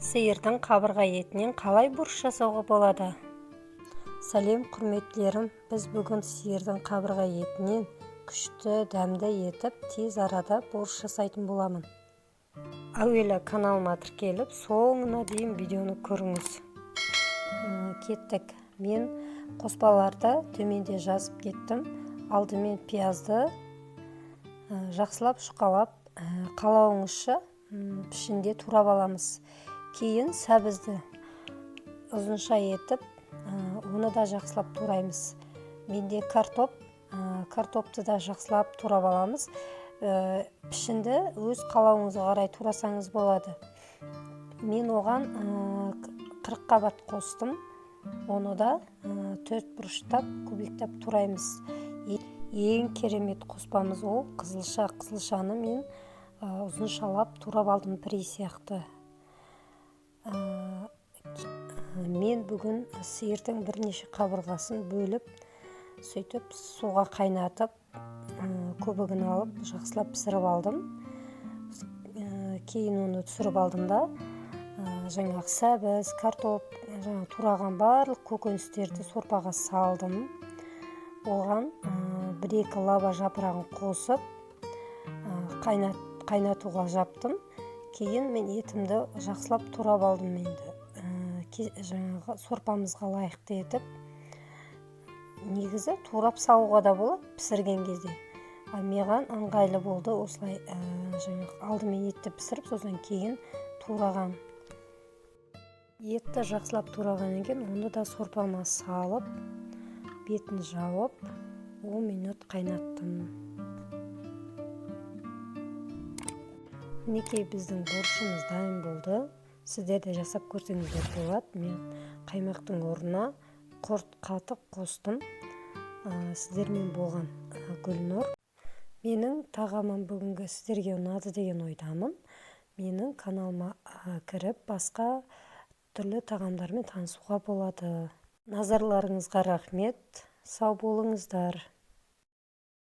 Сиырдың қабырға етінен қалай борщ жасауға болады? Сәлем, құрметтілерім! Біз бүгін сиырдың қабырға етінен күшті, дәмді етіп, тез арада борщ жасайтын боламын. Әуелі каналыма тіркеліп, соңына дейін видеоны көріңіз. Кеттік. Мен қоспаларды төменде жазып кеттім. Алдымен пиязды жақсылап жұқалап, қалауыңызша пішінде турап аламыз. Кейін сәбізді ұзынша етіп, оны да жақсылап тураймыз. Менде картоп, картопты да жақсылап турап аламыз. Пішінді өз қалауыңызға қарай турасаңыз болады. Мен оған 40 қабат қостым. Оны да төрт бұрыштап, кубиктап тураймыз. Ең керемет қоспамыз ол қызылша. Қызылшаны мен ұзыншалап турап алдым, пірей сияқты. Мен бүгін сиырдың бірнеше қабырғасын бөліп, сөйтіп суға қайнатып, көбігін алып, жақсылап пісіріп алдым. Кейін оны түсіріп алдым да, жаңағы сәбіз, картоп, жаңағы тураған барлық көкөністерді сорпаға салдым. Оған бір екі лава жапырағын қосып, қайнатуға жаптым. Кейін мен етімді жақсылап турап алдым. Енді жаңағы сорпамызға лайықты етіп. Негізі турап салуға да болады пісірген кезде, а маған ыңғайлы болды осылай, жаңағы алдымен етті пісіріп, содан кейін тураған. Етті жақсылап турағаннан кейін оны да сорпама салып, бетін жауып, 10 минут қайнаттым. Мінекей, біздің борщымыз дайын болды. Сіздер де жасап көрсеңіздер болады. Мен қаймақтың орнына құрт, қатық қостым. Сіздермен болған Гүлнұр. Менің тағамым бүгінгі сіздерге ұнады деген ойдамын. Менің каналыма кіріп, басқа түрлі тағамдармен танысуға болады. Назарларыңызға рахмет, сау болыңыздар.